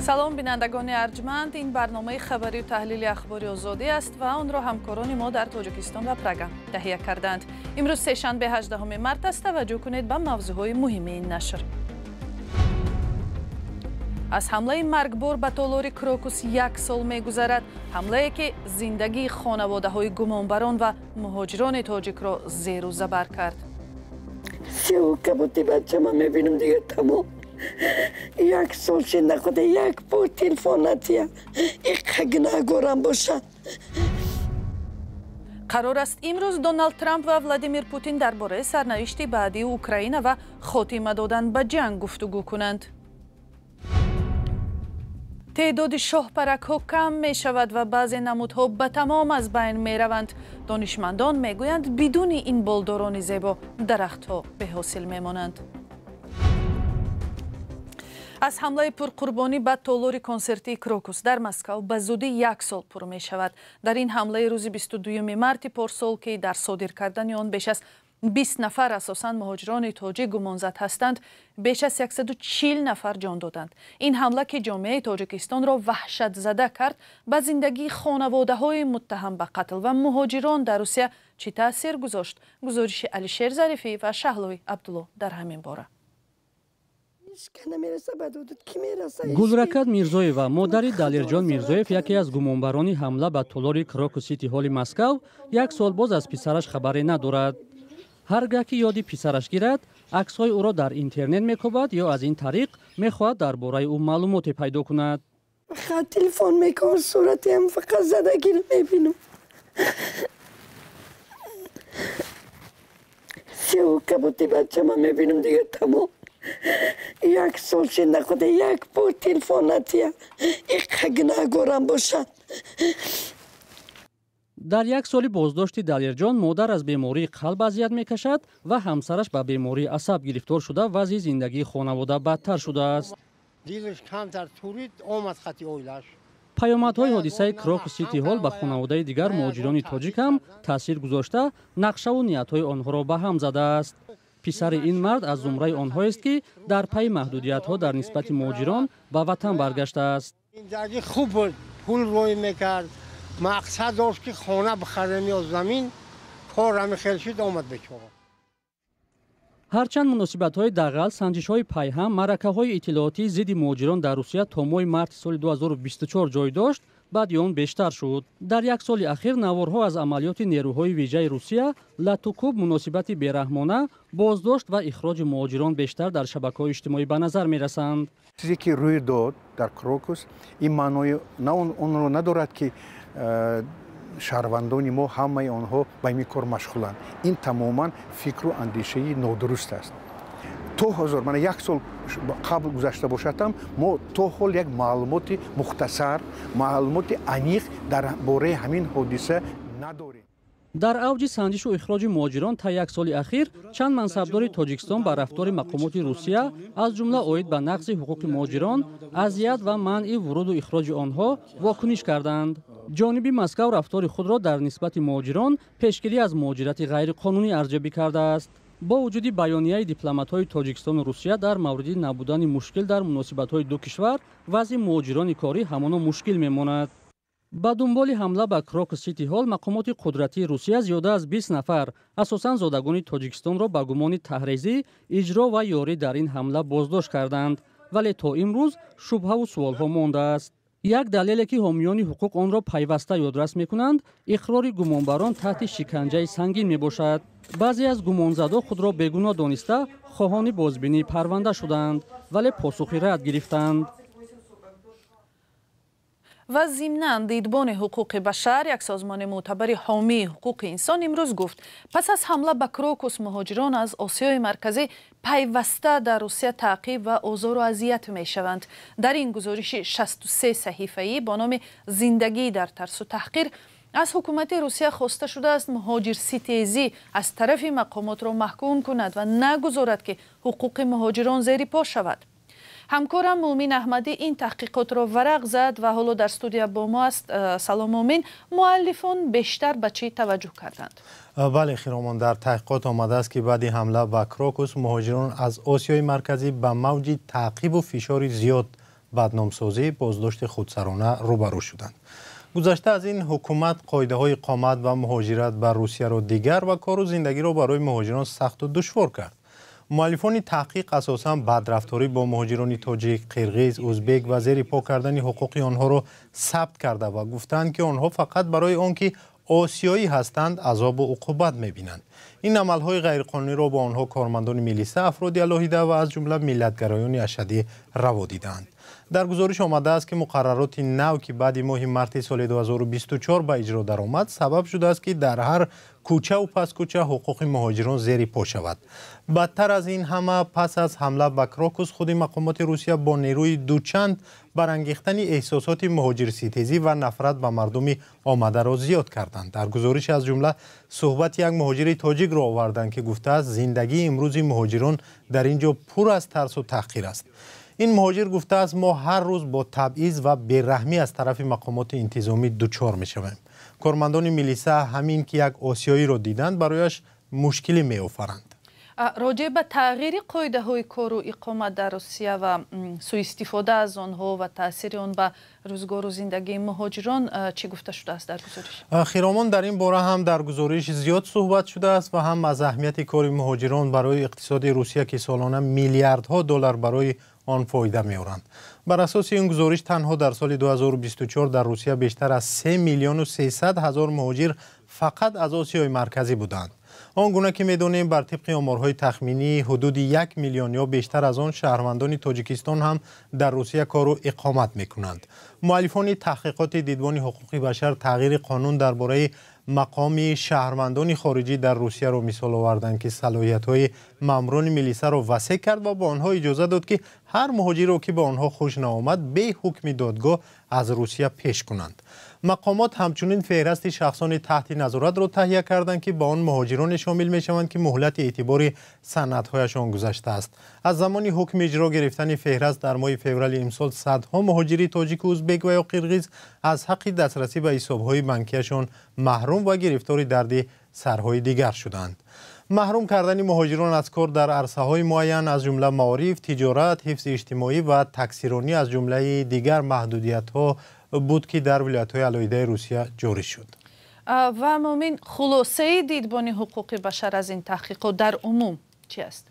Салом, бинандагони арҷманд. Ин барномаи хабарию таҳлили Ахбори Озодӣ аст ва онро ҳамкорони мо дар Тоҷикистон ва Прага таҳия кардаанд. Имрӯз сешанбе, 18 март аст. Таваҷҷӯҳ кунед ба мавзӯъҳои муҳими ин нашр. Аз ҳамлаи маргбор ба толори Крокус як сол мегузарад. Ҳамлае ки зиндагии хонаводаҳои гумонбарон ва муҳоҷирони тоҷикро зеру забар кард. Сиёҳу кабути бачама мебинам, дига тамом. Як сол шид, худа як бор телефон натия. Иқа гунаҳгорам бошад. Қарор аст имрӯз Доналд Трамп ва Владимир Путин дар бораи сарнавишти баъдии Украина ва хотима додан ба ҷанг гуфтугӯ кунанд. Теъдоди шоҳпаракҳо кам мешавад ва баъзе намудҳо ба тамом аз байн мераванд. Донишмандон мегӯянд, бидуни ин болдорони зебо дарахтҳо беҳосил мемонанд. Аз ҳамлаи пурқурбонӣ ба толори консертии Крокус дар Москав ба зудӣ як сол пур мешавад. Дар ин ҳамлаи рӯзи 22 марти порсол, ки дар содир кардани он беш аз 20 нафар, асосан муҳоҷирони тоҷик, гумонзад ҳастанд, беш аз 140 нафар ҷон доданд. Ин ҳамла, ки ҷомеаи Тоҷикистонро ваҳшатзада кард, ба зиндагии хонаводаҳои муттаҳам ба қатл ва муҳоҷирон дар Русия чӣ таъсир гузошт? Гузориши Алишер Зарифӣ ва Шаҳлои Абдулло дар ҳамин бора. Гулракат Мирзоева, модари Далерҷон Мирзоев, яке аз гумонбарони ҳамла ба толори Крокус Сити Ҳоли Москав, як сол боз аз писараш хабаре надорад. Ҳар гаҳ ки ёди писараш гирад, аксҳои ӯро дар интернет мекобад ё аз ин тариқ мехоҳад дар бораи ӯ маълумоте пайдо кунад. Фақат телефон мекунам, суратиам фақат задагиро мебинам. Сиёҳу кабути бачама мебинам, дига тамом. Як сол шид, худа як бор телефон натия. Иқа гунаҳгорам бошад. Дар як соли боздошти Далерҷон модар аз бемории қалб азият мекашад ва ҳамсараш ба бемории асаб гирифтор шуда, вазъи зиндагии хонавода бадтар шудааст. Паёмадҳои ҳодисаи Крокус Сити Ҳол ба хонаводаи дигар муҳоҷирони тоҷик ҳам таъсир гузошта, нақшаву ниятҳои онҳоро ба ҳам задааст. Писари ин мард аз зумраи онҳоест, ки дар пайи маҳдудиятҳо дар нисбати муҳоҷирон ба ватан баргаштааст. Зиндагӣ хуб буд, пул рӯй мекард, мақсад дошт, ки хона бихарем ё замин. Кор ҳами хел шуд, омад бечора. Ҳарчанд муносибатҳои дағал, санҷишҳои пайҳам, маъракаҳои иттилоотии зидди муҳоҷирон дар Русия то моҳи марти соли 2024 ҷой дошт, баъди он бештар шуд. Дар як соли ахир наворҳо аз амалиёти нерӯҳои вижаи Русия, латукӯб, муносибати бераҳмона, боздошт ва ихроҷи муҳоҷирон бештар дар шабакаҳои иҷтимоӣ ба назар мерасанд. Чизе ки рӯй дод дар Крокус, ин маънои онро надорад, ки шаҳрвандони мо ҳамаи онҳо ба ин кор машғуланд. Ин тамоман фикру андешаи нодуруст аст. То ҳозир, мана як сол қабл гузашта бошад ҳам, мо то ҳол як маълумоти мухтасар, маълумоти аниқ дар бораи ҳамин ҳодиса надорем. Дар авҷи санҷишу ихроҷи муҳоҷирон та як соли ахир чанд мансабдори Тоҷикистон ба рафтори мақомоти Русия, аз ҷумла оид ба нақзи ҳуқуқи муҳоҷирон, азият ва манъи вуруду ихроҷи онҳо вокуниш карданд. Ҷониби Москав рафтори худро дар нисбати муҳоҷирон пешгирӣ аз муҳоҷирати ғайриқонунӣ арзёбӣ кардааст. Бо вуҷуди баёнияи дипломатҳои Тоҷикистону Русия дар мавриди набудани мушкил дар муносибатҳои ду кишвар, вазъи муҳоҷирони корӣ ҳамоно мушкил мемонад. Ба дунболи ҳамла ба Крокус Сити Ҳол мақомоти қудратии Русия зиёда аз 20 нафар, асосан зодагони Тоҷикистонро, ба гумони таҳрезӣ, иҷро ва ёрӣ дар ин ҳамла боздошт карданд, вале то имрӯз шубҳаву суолҳо мондааст. Як далеле, ки ҳомиёни ҳуқуқ онро пайваста ёдрас мекунанд, иқрори гумонбарон таҳти шиканҷаи сангин мебошад. Баъзе аз гумонзадо худро бегуноҳ дониста, хоҳони бозбинии парванда шуданд, вале посухи рад гирифтанд. Ва зимнан Дидбони ҳуқуқи башар, як созмони мӯътабари ҳомии ҳуқуқи инсон, имрӯз гуфт, пас аз ҳамла ба Крокус муҳоҷирон аз Осиёи Марказӣ пайваста дар Русия таъқиб ва озору азият мешаванд. Дар ин гузориши 63 саҳифаӣ бо номи «Зиндагӣ дар тарсу таҳқир» аз ҳукумати Русия хоста шудааст, муҳоҷирситезӣ аз тарафи мақомотро маҳкум кунад ва нагузорад, ки ҳуқуқи муҳоҷирон зери по шавад. Ҳамкорам Муъмин Аҳмадӣ ин таҳқиқотро варақ зад ва ҳоло дар студия бо мо аст. Салом, Муъмин. Муаллифон бештар ба чӣ таваҷҷӯҳ карданд? Бале, Хиромон, дар таҳқиқот омадааст, ки баъди ҳамла ба Крокус муҳоҷирон аз Осиёи Марказӣ ба мавҷи таъқибу фишори зиёд Бадномсозӣ, боздошти худсарона рӯбарӯ шуданд. Гузашта аз ин, ҳукумат қоидаҳои иқомат ва муҳоҷират ба Русияро дигар ва кору зиндагиро барои муҳоҷирон сахту душвор кард. Муаллифони таҳқиқ асосан бадрафторӣ бо муҳоҷирони тоҷик, қирғиз, узбек ва зери по кардани ҳуқуқи онҳоро сабт карда ва гуфтанд, ки онҳо фақат барои он ки осиёӣ ҳастанд азобу уқубат мебинанд. Ин амалҳои ғайриқонуниро бо онҳо кормандони милиса, афроди алоҳида ва аз ҷумла миллатгароёни ашадӣ раво дидаанд. Дар гузориш омадааст, ки муқаррароти нав, ки баъди моҳи марти соли 2024 ба иҷро даромад, сабаб шудааст, ки дар ҳар кӯчаву паскӯча ҳуқуқи муҳоҷирон зери по шавад. Бадтар аз ин ҳама, пас аз ҳамла ба Крокус худи мақомоти Русия бо нерӯи дучанд барангехтани эҳсосоти муҳоҷирситезӣ ва нафрат ба мардуми омадаро зиёд карданд. Дар гузориш аз ҷумла суҳбати як муҳоҷири тоҷикро оварданд, ки гуфтааст, зиндагии имрӯзи муҳоҷирон дар ин ҷо пур аз тарсу таҳқир аст. Ин муҳоҷир гуфтааст, мо ҳар рӯз бо табъиз ва бераҳмӣ аз тарафи мақомоти интизомӣ дучор мешавем. Кормандони милиса ҳамин ки як осиёиро диданд, барояш мушкилӣ меофаранд. Роҷеъ ба тағйири қоидаҳои кору иқомат дар Русия ва суистифода аз онҳо ва таъсири он ба рӯзгору зиндагии муҳоҷирон чӣ гуфта шудааст дар гузориш? Хиромон, дар ин бора ҳам дар гузориш зиёд суҳбат шудааст ва ҳам аз аҳамияти кори муҳоҷирон барои иқтисоди Русия, ки солона миллиардҳо доллар барои он фоида меоранд. Бар асоси ин гузориш, танҳо дар соли 2024 дар Русия бештар аз 3 миллиону 300 ҳазор муҳоҷир фақат аз Осиёи Марказӣ буданд. Он гуна ки медонем, бар тибқи оморҳои тахминӣ ҳудуди 1 миллион ё бештар аз он шаҳрвандони Тоҷикистон ҳам дар Русия кору иқомат мекунанд. Муаллифони таҳқиқоти Дидбони ҳуқуқи башар тағйири қонун дар бораи мақоми шаҳрвандони хориҷӣ дар Русияро мисол оварданд, ки салоҳиятҳои маъмурони милисаро васеъ кард ва ба онҳо иҷоза дод, ки ҳар муҳоҷиро, ки ба онҳо хуш наомад, бе ҳукми додгоҳ аз Русия пеш кунанд. Мақомот ҳамчунин феҳрасти шахсони таҳти назоратро таҳия карданд, ки ба он муҳоҷироне шомил мешаванд, ки муҳлати эътибори санадҳояшон гузаштааст. Аз замони ҳукми иҷро гирифтани феҳраст дар моҳи феврали имсол садҳо муҳоҷири тоҷику узбек ва ё қирғиз аз ҳаққи дастрасӣ ба ҳисобҳои бонкияшон маҳрум ва гирифтори дарди сарҳои дигар шуданд. Маҳрум кардани муҳоҷирон аз кор дар арсаҳои муайян, аз ҷумла маориф, тиҷорат, ҳифзи иҷтимоӣ ва таксиронӣ аз ҷумлаи дигар маҳдудиятҳо буд, ки дар вилоятҳои алоҳидаи Русия ҷорӣ шуд. Ва муъмин, хулосаи Дидбони ҳуқуқи башар аз ин таҳқиқот дар умум чи аст?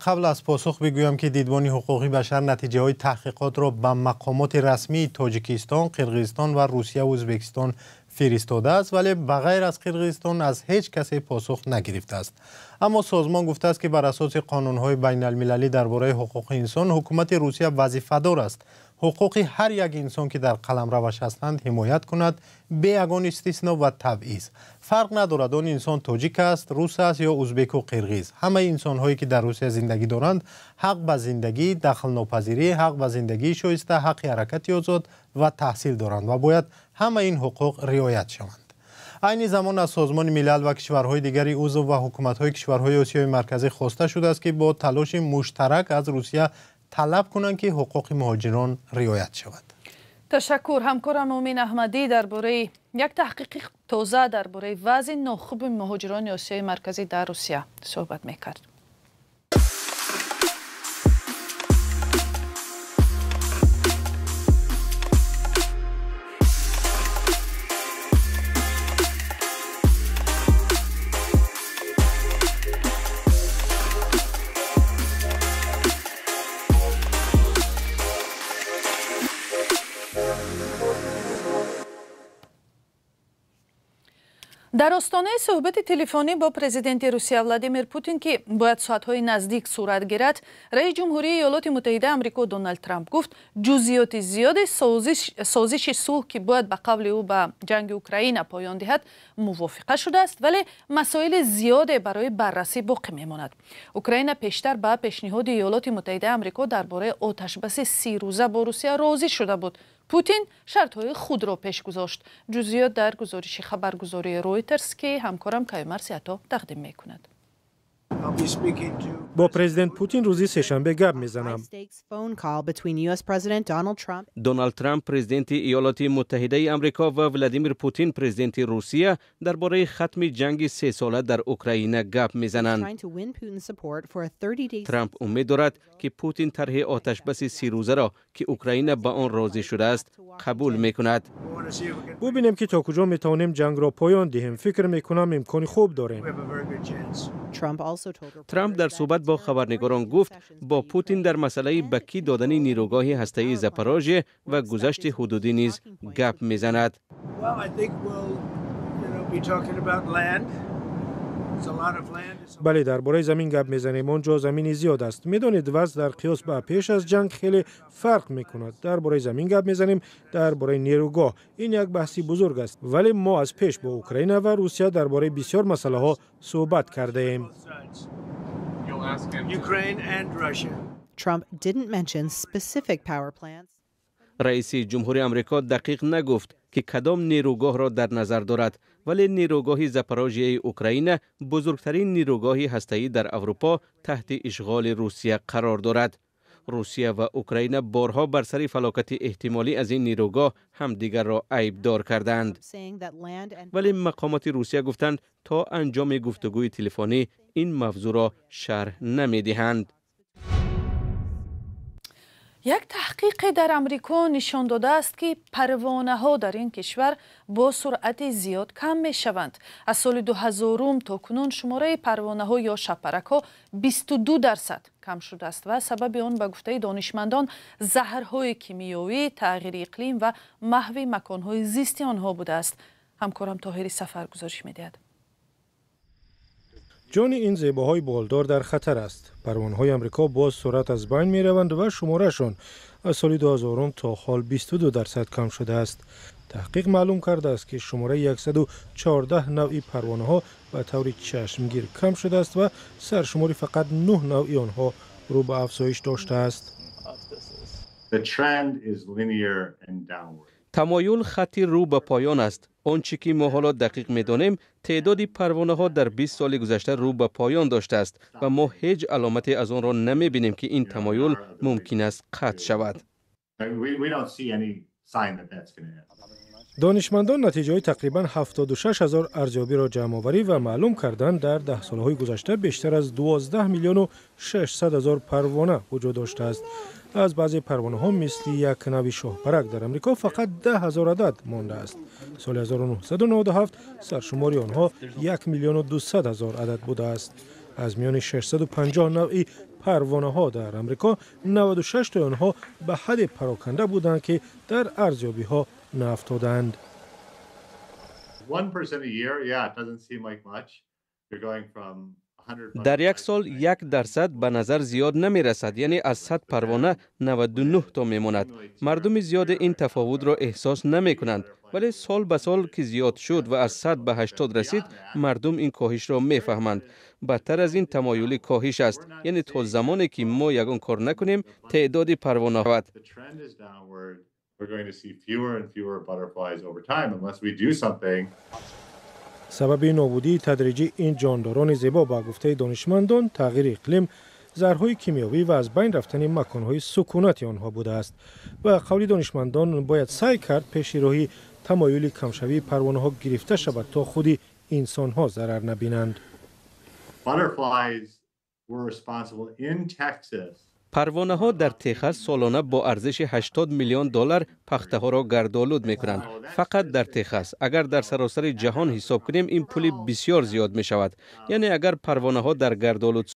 Қабл аз посух бигӯям, ки Дидбони ҳуқуқи башар натиҷаҳои таҳқиқотро ба мақомоти расмии Тоҷикистон, Қирғизистон ва Русия ва Ӯзбекистон фиристодааст, вале ба ғайр аз Қирғизистон аз ҳеҷ касе посух нагирифтааст. Аммо созмон гуфтааст, ки бар асоси қонунҳои байналмилалӣ дар бораи ҳуқуқи инсон ҳукумати Русия вазифадор аст ҳуқуқи ҳар як инсон, ки дар қаламраваш ҳастанд, ҳимоят кунад, бе ягон истисно ва табъиз. Фарқ надорад он инсон тоҷик аст, рус аст ё узбеку қирғиз. Ҳамаи инсонҳое, ки дар Русия зиндагӣ доранд, ҳақ ба зиндагӣ, дахлнопазирӣ, ҳақ ба зиндагии шоиста, ҳаққи ҳаракати озод ва таҳсил доранд ва бояд ҳамаи ин ҳуқуқ риоят шаванд. Айни замон аз Созмони Милал ва кишварҳои дигари узв ва ҳукуматҳои кишварҳои Осиёи Марказӣ хоста шудааст, ки бо талоши муштарак аз Русия талаб кунанд, ки ҳуқуқи муҳоҷирон риоят шавад. Ташаккур. Ҳамкорам Муъмин Аҳмадӣ дар бораи як таҳқиқи тоза дар бораи вазъи нохуби муҳоҷирони Осиёи Марказӣ дар Русия суҳбат мекард. Дар остонаи суҳбати телефонӣ бо президенти Русия Владимир Путин, ки бояд соатҳои наздик сурат гирад, раиси ҷумҳурии Иёлоти Муттаҳидаи Амрико Доналд Трамп гуфт, ҷузъиёти зиёди созиши сулҳ, ки бояд ба қавли ӯ ба ҷанги Украина поён диҳад, мувофиқа шудааст, вале масоили зиёде барои баррасӣ боқӣ мемонад. Украина пештар ба пешниҳоди Иёлоти Муттаҳидаи Амрико дар бораи оташбаси 30 рӯза бо Русия розӣ шуда буд. Путин шартҳои худро пеш гузошт. Ҷузъиёт дар гузориши хабаргузории Ройтерс, ки ҳамкорам Каюмарс Ято тақдим мекунад. Бо президент Путин рӯзи сешанбе гап мезанам. Доналд Трамп, президенти Иёлоти Муттаҳидаи Амрико, ва Владимир Путин, президенти Русия, дар бораи хатми ҷанги сесола дар Украина гап мезананд. Трамп умед дорад, ки Путин тарҳи оташбаси 30 рӯзаро, ки Украина ба он розӣ шудааст, қабул мекунад. Бубинем, ки то куҷо метавонем ҷангро поён диҳем. Фикр мекунам, имкони хуб дорем. Трамп дар суҳбат бо хабарнигорон гуфт, бо Путин дар масъалаи ба кӣ додани нирӯгоҳи ҳастаии Запорожье ва гузашти ҳудудӣ низ гап мезанад. Land. Бале, дар бораи замин гап мезанем. Он ҷо замини зиёд аст. Медонед, вазъ дар қиёс ба пеш аз ҷанг хеле фарқ мекунад. Дар бораи замин гап мезанем, дар бораи нерӯгоҳ. Ин як баҳси бузург аст, вале мо аз пеш бо Украина ва Русия дар бораи бисёр масъалаҳо суҳбат кардаем. Ukraine and Russia. Trump didn't mention specific power plants. Раиси ҷумҳури Амрико дақиқ нагуфт, ки кадом нерӯгоҳро дар назар дорад, вале нерӯгоҳи Запорожияи Украина, бузургтарин нерӯгоҳи ҳастаӣ дар Аврупо, таҳти ишғоли Русия қарор дорад. Русия ва Украина борҳо бар сари фалокати эҳтимолӣ аз ин нерӯгоҳ ҳамдигарро айбдор кардаанд. Saying that land and Вале мақомоти Русия гуфтанд, то анҷоми гуфтугӯи телефонӣ ин мавзӯъро шарҳ намедиҳанд. Як таҳқиқе дар Амрико нишон додааст, ки парвонаҳо дар ин кишвар бо суръати зиёд кам мешаванд. Аз соли 2000 то кунун шумораи парвонаҳо ё шабпаракҳо 22% кам шудааст ва сабаби он, ба гуфтаи донишмандон, заҳрҳои кимиёвӣ, тағйири иқлим ва маҳви маконҳои зисти онҳо будааст. Ҳамкорам Тоҳири Сафар гузориш медиҳад. Ҷони ин зебоҳои болдор дар хатар аст. Парвонаҳои Амрико бо суръат аз байн мераванд ва шуморашон аз соли 2000 то ҳол 22% кам шудааст. Таҳқиқ маълум кардааст, ки шумораи 114 навъи парвонаҳо ба таври чашмгир кам шудааст ва саршумори фақат 9 навъи онҳо рӯ ба афзоиш доштааст. The trend is linear and downward. Тамоюл хатти рӯ ба поён аст. Он чӣ ки мо ҳоло дақиқ медонем, теъдоди парвонаҳо дар 20 соли гузашта рӯ ба поён доштааст ва мо ҳеҷ аломате аз онро намебинем, ки ин тамоюл мумкин аст қатъ шавад. We don't see any sign that that's going to end. Донишмандон натиҷаҳои тақрибан 76 ҳазор арзёбиро ҷамъоварӣ ва маълум карданд, дар даҳсолаҳои гузашта бештар аз 12 миллиону 600 ҳазор парвона вуҷуд доштааст. Аз баъзе парвонаҳо, мисли як навъи шоҳпарак, дар Амрико фақат 10 ҳазор адад мондааст. Соли 1997 саршумори онҳо 1 миллиону 200 ҳазор адад будааст. Аз миёни 650 навъи парвонаҳо дар Амрико 96 тои онҳо ба ҳадде пароканда буданд, ки дар арзёбиҳо наафтоданд. 1% a year, yeah, it doesn't seem like much. You're going from 100 Дар як сол 1% ба назар зиёд намерасад, яъне аз 100 парвона 99 то мемонад. Мардуми зиёде ин тафовутро эҳсос намекунанд, вале сол ба сол ки зиёд шуд ва аз 100 ба 80 расид, мардум ин коҳишро мефаҳманд. Бадтар аз ин, тамоюли коҳиш аст, яъне то замоне ки мо ягон кор накунем, теъдоди парвонаҳо The trend is downward. We're going to see fewer and fewer butterflies over time unless we do something. Сабаби нобудии тадриҷии ин ҷондорони зебо, ба гуфтаи донишмандон, тағйири иқлим, заҳрҳои кимиёвӣ ва аз байн рафтани маконҳои сукунати онҳо будааст. Ба қавли донишмандон, бояд саъй кард пеши роҳи тамоюли камшавии парвонаҳо гирифта шавад, то худи инсонҳо зарар набинанд. Butterflies were responsible in Texas Парвонаҳо дар Техас солона бо арзиши 80 миллион доллар пахтаҳоро гардолуд мекунанд. Фақат дар Техас. Агар дар саросари ҷаҳон ҳисоб кунем, ин пули бисёр зиёд мешавад. Яъне агар парвонаҳо дар гардолуд